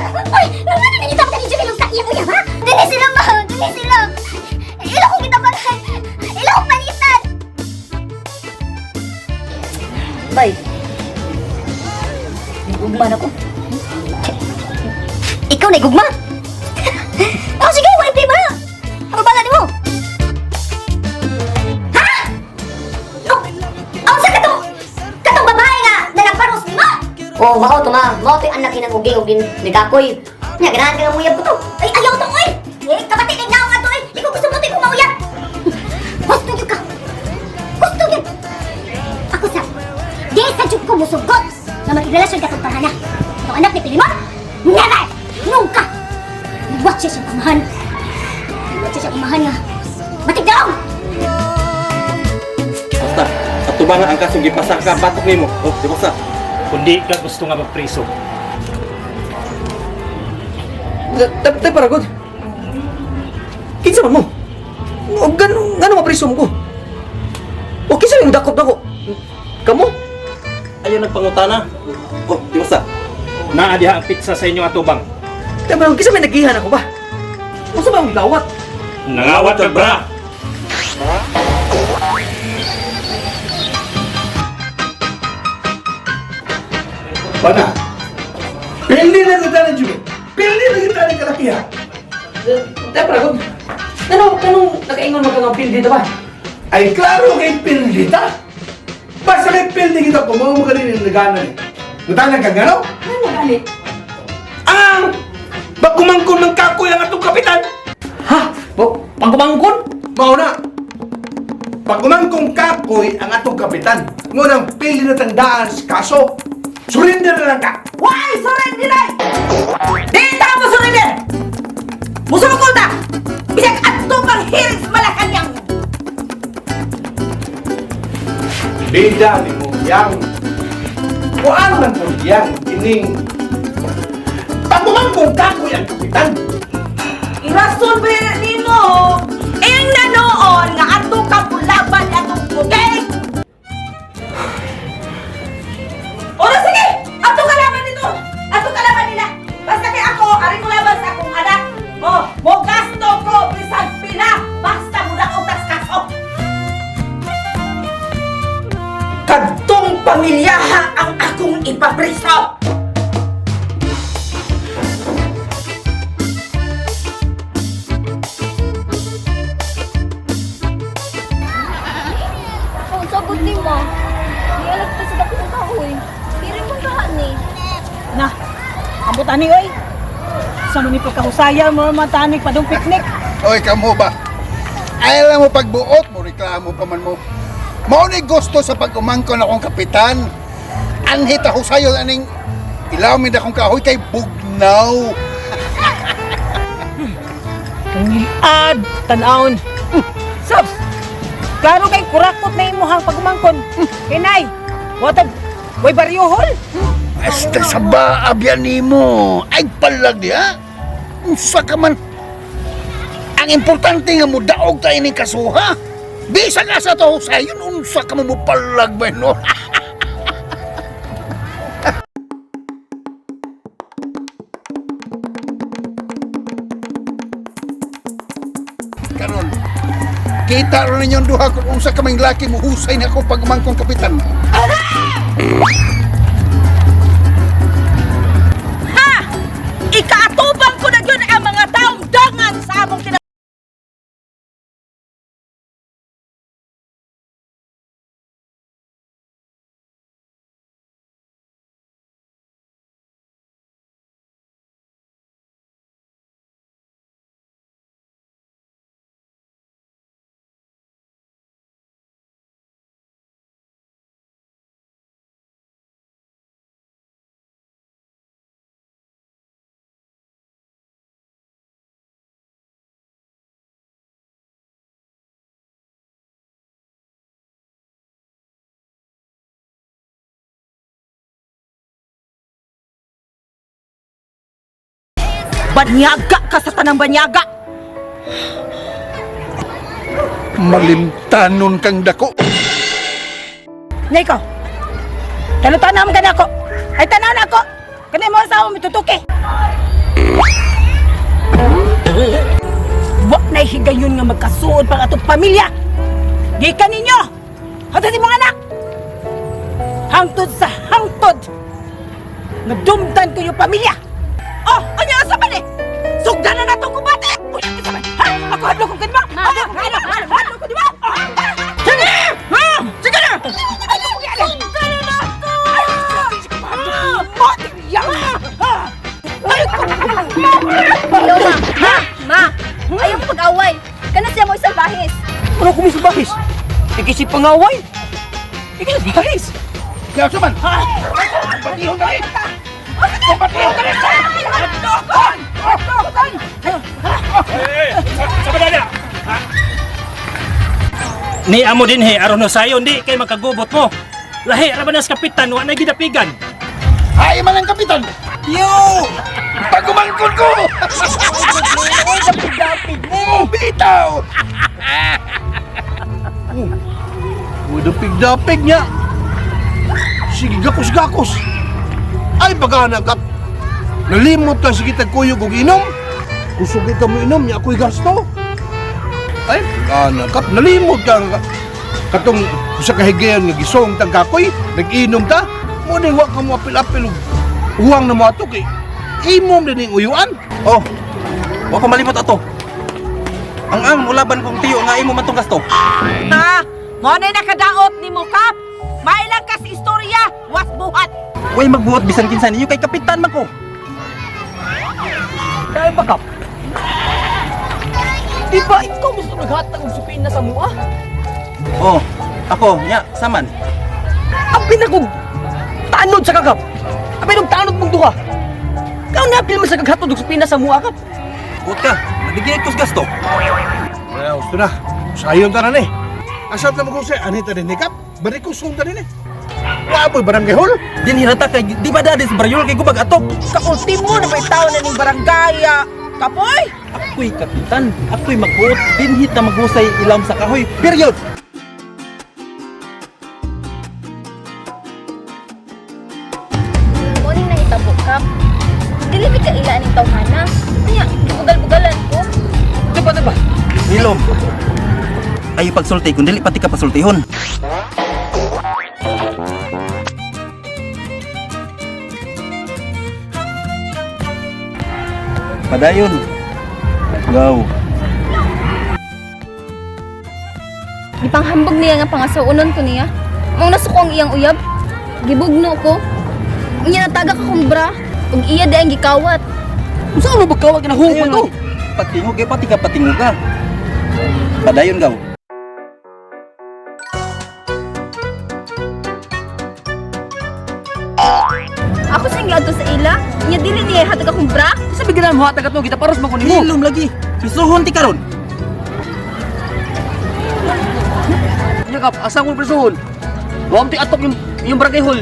Oy, ano na nangita ka ni Julie sa iyang uyab, ha? Dili sila, ma. Dili sila. Ila kong gitabangan. Ila kong palitan. Bay. Gugma na ko. Ikaw na gugma? Oh, sige, wala problema. Ako bala nimo. Ha? Oh, oh, sa katong katong babae nga na nagparos nimo. Oh, mao to ma. Mao to yung anak kinang uging uging nikakoy. Nya ganahan ka nga muyab ko to. Ay, ayaw to oy. Eh, kapatid ni naong ato oy. Di ko gusto mo to kung mauyab. Gusto gyud ka. Gusto gyud. Ako sa di sa jud ko musugot na magrelasyon ka tong tarhana. Itong anak ni Pilimon? Never! Nunca! Watch siya siyang amahan. Watch siya siyang amahan nga. Matigdaong! Basta, atubang ang kasong gipasa ka batok nimo. Oh, di basta. Kundi ka gusto nga magpriso. Tay para god. Kinsa man mo? O gano ngano mapriso mo ko? O kinsa yung dakop nako? Kamo? Ayaw nagpangutana. Oh, di basta. Naa diha ang pizza sa inyong atubang. Tay para kinsa may nagihan ako ba? Unsa ba ang gawat? Nangawat ka bra. Bana, pildi na kita ni Jimmy. Pildi na kita ni kalakiha. Tay para god. Ngano ngano nakaingon mo ka nga pildi ta ba? Ay, klaro kay pildi ta. Basta kay pildi kita, kung mga magaling yung nagana ni. Natanan ka gano'n? Ano gani? Ang! Bagumangkon ng kakoy ang atong kapitan! Ha? Bo, pangkumangkon? Mao na! Pagumangkong kakoy ang atong kapitan, ngunang pili na tandaan sa kaso, surrender na lang ka! Why surrender ay? Di ta mo surrender! Musulukol ta! Bisag adto pang hearing sa Malacanang! Bida ni mo yang. Kuan man po yang ining pagumangkong kakoy ang kapitan. Irason ba yun nimo? Ing nanoon nga adto ka pulaban atong okay? Ora sige! Adto ka laban dito! Adto ka laban nila! Basta kay ako, ari ko laban sa akong anak. Oh, mo gasto ko bisag pila basta mo na tas kaso. Kadtong pamilyaha ang akong ipapriso. Oh, sagot ni ma. Nialag pa sa dakong kahoy. Piring mong kahan ni. Na, ambot ani oy. Sa ni pagkahusaya mo matanig padung picnic. Oy, kamo ba? Ayaw mo pagbuot mo, reklamo pa man mo. Mao ni gusto sa pag-umangkon akong kapitan. Anhit ako sayo aning ilaw mi akong kahoy kay bugnaw. Ad, tan-awon. Subs. Klaro kay kurakot na imuhang pagumangkon. Hinay, watag way baryuhol. Basta sa baab yan nimo. Ay palag diha. Unsa ka man. Ang importante nga mo daog tayo ning kasuha. Bisan asa to sayon unsa ka man mo palag ba no? Karon kita ron ninyong duha kung unsa ka may laki mo husay na ako pagmangkong kapitan. Ha! Ikaatubang ko na yun ang mga taong dangan sa among Banyaga ka sa tanang banyaga! Malimtanon kang dako. Nay ko. Talo-tanaw ka na ako. Ay tanaw na ako. Kanay mo sa mo mitutuki. Wa na higayon nga magkasuod pang atong pamilya. Gikan ninyo. Hantod imong anak. Hangtod sa hangtod. Nagdumtan ko yung pamilya. Oh, anya asa man eh? Sugdan na natong kumbate. Uy, asa man? Ha? Ako hadlok ko kanima. Ma, hadlok ko di ba? Sige! Ha? Sige na! Ay, sugdan na ako! Ay, sige, Hello, ma. Ma, ma. Ayaw ko pag-away. Kana siya mo isang bahis. Ano ko mismo bahis? Ikisip pangaway? Ikisip bahis? Kaya sa man! Patihon ka rin! Patihon ka rin! Sa badala! Ni amo din he, aron sayon di kay makagubot mo. Lahi ra ba nas kapitan wa na gidapigan. Ay man ang kapitan. Yo! Pagumangkon ko! Dapig-dapig mo! Bitaw! Dapig-dapig niya! Sige, gakos-gakos! Ay, pagkana kap! Nalimot ka sige tagkuyog og inom! Kusog ka mo inom, niya ako'y gasto! Ay, pagkana kap! Nalimot ka nga! Katong sa kahigayon nga gisong tang kakoy, nag-inom ta, mo ni wa ka mo apil-apil og uwang na mo ato kay imom din ning uyuan. Oh. Wa ko malimot ato. Ang mulaban kong tiyo nga imo man tong gasto. Ha? Mo na nakadaot ni mo, Kap. Mailang kas istorya, was buhat. Way magbuot bisan kinsa ninyo kay kapitan man ko. Kaya ba, Kap? Di ba ikaw gusto naghatag og supin na sa mua? Oh, ako nya saman. Ang pinakog tanod sa kakap. Ang pinakog tanod mong duha. Ikaw na apil man sa kaghatod og supin na sa mua, Kap. Buot ka. Nabigyan ko sa gasto. Well, gusto na. Sayon ta na ni. Asa ta mo sa anita din ni kap? Bari ko ta din eh. Wa mo'y barangay hall. Din hirata kay di ba dadi sa baryol kay gubag atok. Kaultimo na may tao na ning barangay, ah. Kapoy! Ako'y kapitan, ako'y magbuot, dinhit na maghusay ilam sa kahoy. Period. Morning na hitabo, Kap. Dili mi kaila aning tawhana. Nya, gibugal-bugalan ko. Di ba, di ba? Nilom. Ayo pagsulti kun dili pati ka pasultihon. Padayon. Go. Gipanghambog niya nga pangasuonon ko niya. Mao nasuko ang iyang uyab. Gibugno ko. Unya natagak akong bra. Ug iya di ang gikawat. Unsa mo ba kawag na human to? Patingog eh, pati ka patingog ka. Padayon gaw. Ako siyang giadto sa ila. Nya dili niya hatag akong bra. Sa bigla mo hatag ato kita paros man ko nimo. Nilom lagi. Prisuhon ti karon. Nya kap, asa ko prisuhon? Wa mo atok yung yung barangay hall.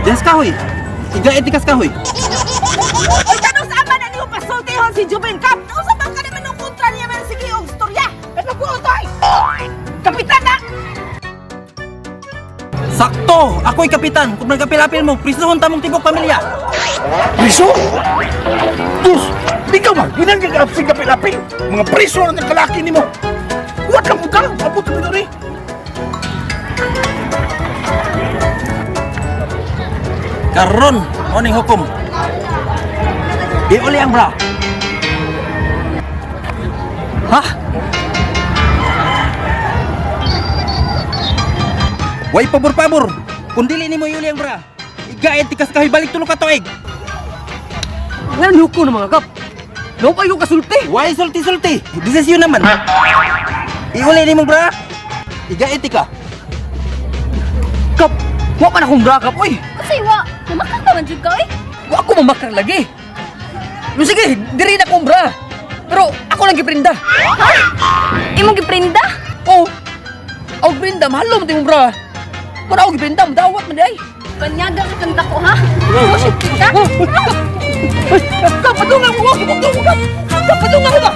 Diyan sa kahoy. Igaet ti kas kahoy. Oy, tanong sa ama na niyo pasultihon si Jubin Kap. Unsa man ka naman ng kontra niya man sige og istorya. At magbuotoy. Kapitan na! Sakto! Ako'y kapitan. Kung nagkapilapil mo, prisuhon ta mong tibok pamilya. Priso? Dus, di ka man. Ginang gagapsing kapil-apil. Mga priso na nagkalaki nimo. Wat lang mo ka. Abot mo rin. Karon, morning hukom. Iuli ang bra. Ha? Way pabor-pabor. Kung dili nimo iuli ang bra, igaet ti kas kahoy balik tulo ka tuig. Ngayon huko na mga kap. Loob ay yung kasulti. Way sulti-sulti. Desisyon naman. Iuli nimo bra. Igaet ti ka. Kap, wa man akong bra kap oy. Unsay wa? Mamakak pa man jud ka oy. Wa ako mamakar lagi. No sige, diri na akong bra. Pero ako lang giprinda. Ha? Imong giprinda? Oh. Ako prinda, mahalo man imong bra. Pero ako giprinda, dawat man di ay. Banyaga ka kang dako ha? Bullshit ka? Kap, padungan mo, padungan mo, kap. Kap, padungan mo ba?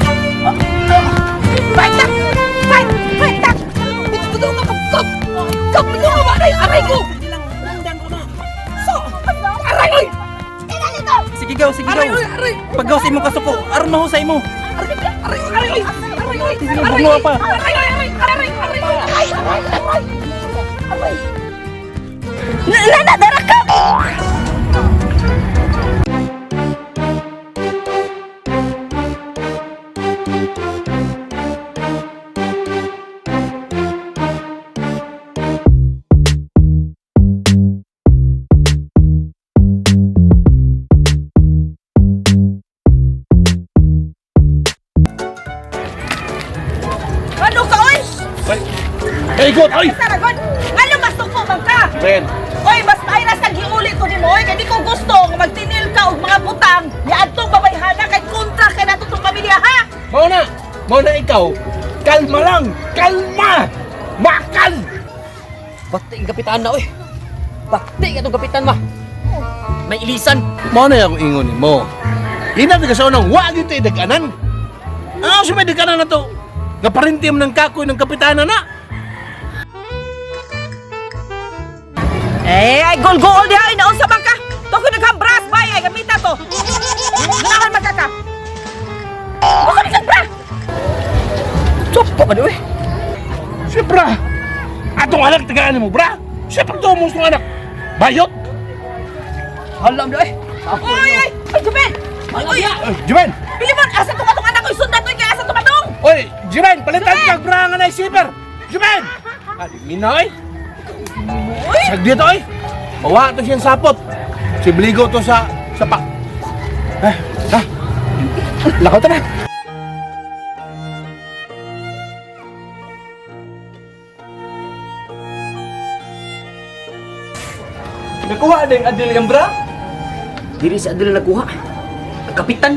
Fight na! Fight! Fight na! Padungan ka, kap. Kap, padungan mo, aray, aray ko. So, Aray, oy. Sige gaw, sige Aray, gaw. oy, aray. Paggawas imong kasuko, aron mahusay mo. Aray, aray, oy! Aray, oy! Bungo pa. Aray, aray, aray, aray, aray, aray, aray, aray. Nana, dara ka! Ano ka, oy? Hey, good, oy! Saragon! Ano masuko man ka? Ben! Oy, mas ay ra sa giuli ko nimo oy, kay di ko gusto nga magtinil ka og mga butang niadtong babayhana kay kontra kay nato tong pamilya ha. Mao na! Mao na ikaw! Kalma lang! Kalma! Makal! Bakti ang kapitan na, oy. Bakti ka itong kapitan, ma. May ilisan. Mao na yung ingon mo. Hinat ka sa unang wag yung daganan. Ano sa may daganan na to? Naparintim ng kakoy ng kapitana na. Eh, ay gol-gol diha ay naunsa man ka? To ko naghambras bay ay gamita to. Ganahan man ka ka. Wa ka bra. Tsupo ka di, oy. Siyempre, atong anak tagaan mo, bra. Siyempre, tumos ng anak. Bayot! Halam di, oy. Oy, oy, oy, Juben. Oy, oy, Oy, Jimen! Pilimon, asa tong atong anak oy sundan oy kay asa tumadong. Oy, Jimen! Palitan ka, bra nga na isiper! Jimen! Ah, di mina, oy! Sag dito, oy! Mawa to siyang sapot. Si Bligo to sa pa. Ha? Ha? Lakaw ta na. Nakuha na yung Adel yung bra? Diri si Adel nakuha. Ang kapitan.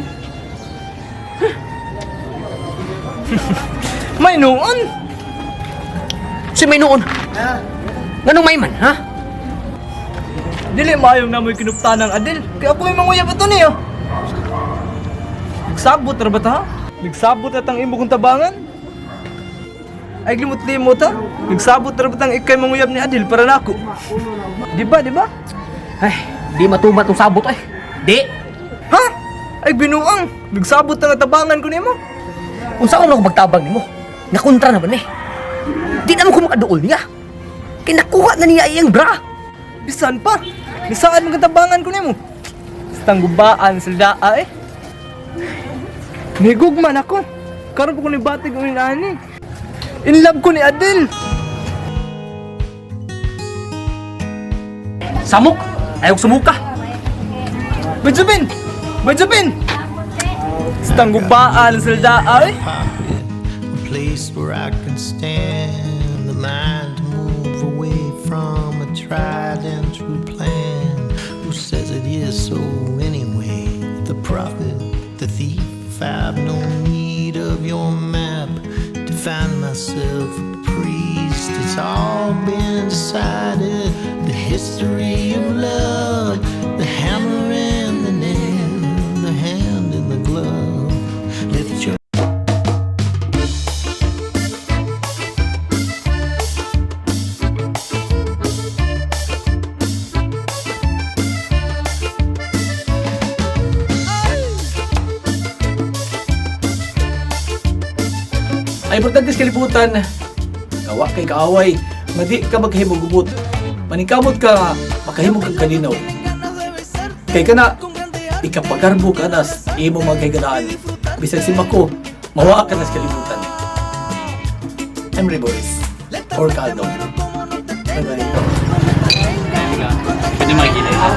May noon! Si may noon. Nganong may man, ha? Dili maayong namoy kinupta ng Adel. Kaya ako yung manguyab ito niyo. Nagsabot ra ba ta? Nagsabot at ang imo kong tabangan? Ay limot-limot ha? Nagsabot ra ba tang ikay manguyab ni Adel para nako? Di ba, di ba? Ay, di matumat tong sabot, ay. Di. Ha? Ay binuang! Nagsabot ang tabangan ko nimo. Unsa ko magtabang nimo? Nakontra naman eh. Di naman ko makaduol niya. Kay nakuha na niya iyang bra. Bisan pa! Bisaan mo tabangan ko nimo. Tanggubaan sa daa eh. Nigugman ako. Karon pa ko ni batig ang ani. In love ko ni Adel. Samok. Ayaw sumuka. Benjamin! Benjamin! Sa tanggubaan sa daa eh. Pocket, a place where I can stand the mind to move away from a tried and true plan. Who says it is so anyway? The prophet, the thief. I've no need of your map to find myself a priest. It's all been decided. The history of love, the hammer and the nail, the hand in the glove. Lift your Ang importante sa kalibutan, gawa kay kaaway, nga di ka maghimog gubot. Paningkamot ka, makahimog kag kalinaw. Kay kana, ikapagarbo ka na sa imong mga kahigalaan. Bisag si Mako, mawa ka na sa kalibutan. I'm Ray Boris, or Caldo. Bye-bye. Pwede makikita.